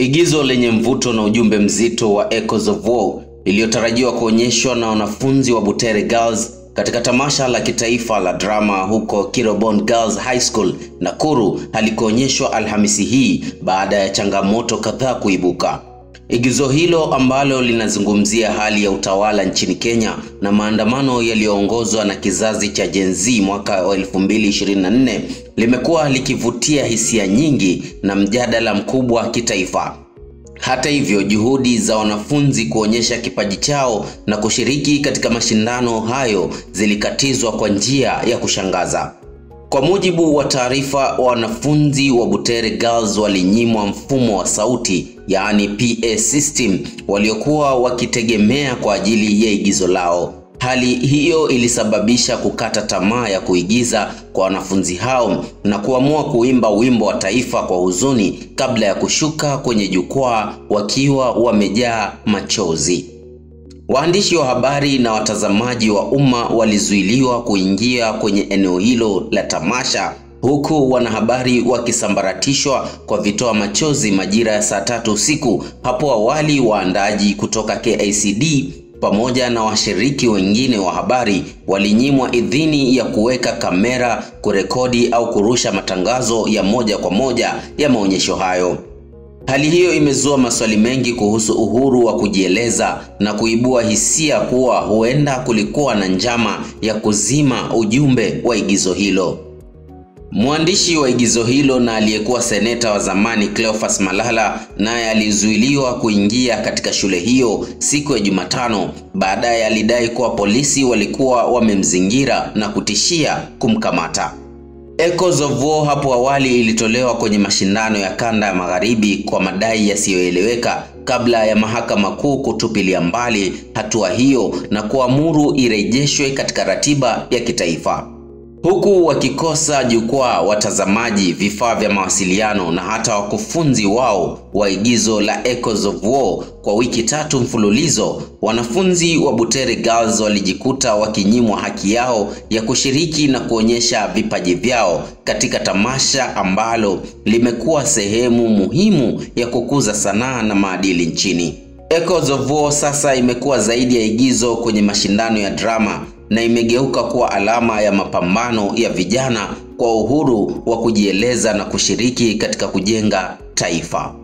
Igizo lenye mvuto na ujumbe mzito wa Echoes of War iliyotarajiwa kuonyeshwa na wanafunzi wa Butere Girls katika tamasha la kitaifa la drama huko Kirobon Girls High School, Nakuru, halikuonyeshwa Alhamisi hii baada ya changamoto kadhaa kuibuka. Igizo hilo ambalo linazungumzia hali ya utawala nchini Kenya na maandamano yaliyoongozwa na kizazi cha Gen Z mwaka wa 2024 limekuwa likivutia hisia nyingi na mjadala mkubwa kitaifa. Hata hivyo, juhudi za wanafunzi kuonyesha kipaji chao na kushiriki katika mashindano hayo zilikatizwa kwa njia ya kushangaza. Kwa mujibu wa taarifa, wanafunzi wa Butere Girls walinyimwa mfumo wa sauti, yaani PA system, waliokuwa wakitegemea kwa ajili ya igizo lao. Hali hiyo ilisababisha kukata tamaa ya kuigiza kwa wanafunzi hao na kuamua kuimba wimbo wa taifa kwa huzuni kabla ya kushuka kwenye jukwaa wakiwa wamejaa machozi. Waandishi wa habari na watazamaji wa umma walizuiliwa kuingia kwenye eneo hilo la tamasha, huku wanahabari wakisambaratishwa kwa vitoa machozi majira ya saa 3 usiku. Hapo awali, waandaaji kutoka KICD pamoja na washiriki wengine wa habari walinyimwa idhini ya kuweka kamera, kurekodi au kurusha matangazo ya moja kwa moja ya maonyesho hayo. Hali hiyo imezua maswali mengi kuhusu uhuru wa kujieleza na kuibua hisia kuwa huenda kulikuwa na njama ya kuzima ujumbe wa igizo hilo. Mwandishi wa igizo hilo na aliyekuwa seneta wa zamani Cleophas Malala naye alizuiliwa kuingia katika shule hiyo siku ya Jumatano. Baadaye alidai kuwa polisi walikuwa wamemzingira na kutishia kumkamata. Echoes of War hapo awali ilitolewa kwenye mashindano ya kanda ya magharibi kwa madai yasiyoeleweka kabla ya mahakama kuu kutupilia mbali hatua hiyo na kuamuru irejeshwe katika ratiba ya kitaifa. Huku wakikosa jukwaa, watazamaji, vifaa vya mawasiliano na hata wakufunzi wao wa igizo la Echoes of War kwa wiki 3 mfululizo, wanafunzi wa Butere Girls walijikuta wakinyimwa haki yao ya kushiriki na kuonyesha vipaji vyao katika tamasha ambalo limekuwa sehemu muhimu ya kukuza sanaa na maadili nchini. Echoes of War sasa imekuwa zaidi ya igizo kwenye mashindano ya drama na imegeuka kuwa alama ya mapambano ya vijana kwa uhuru wa kujieleza na kushiriki katika kujenga taifa.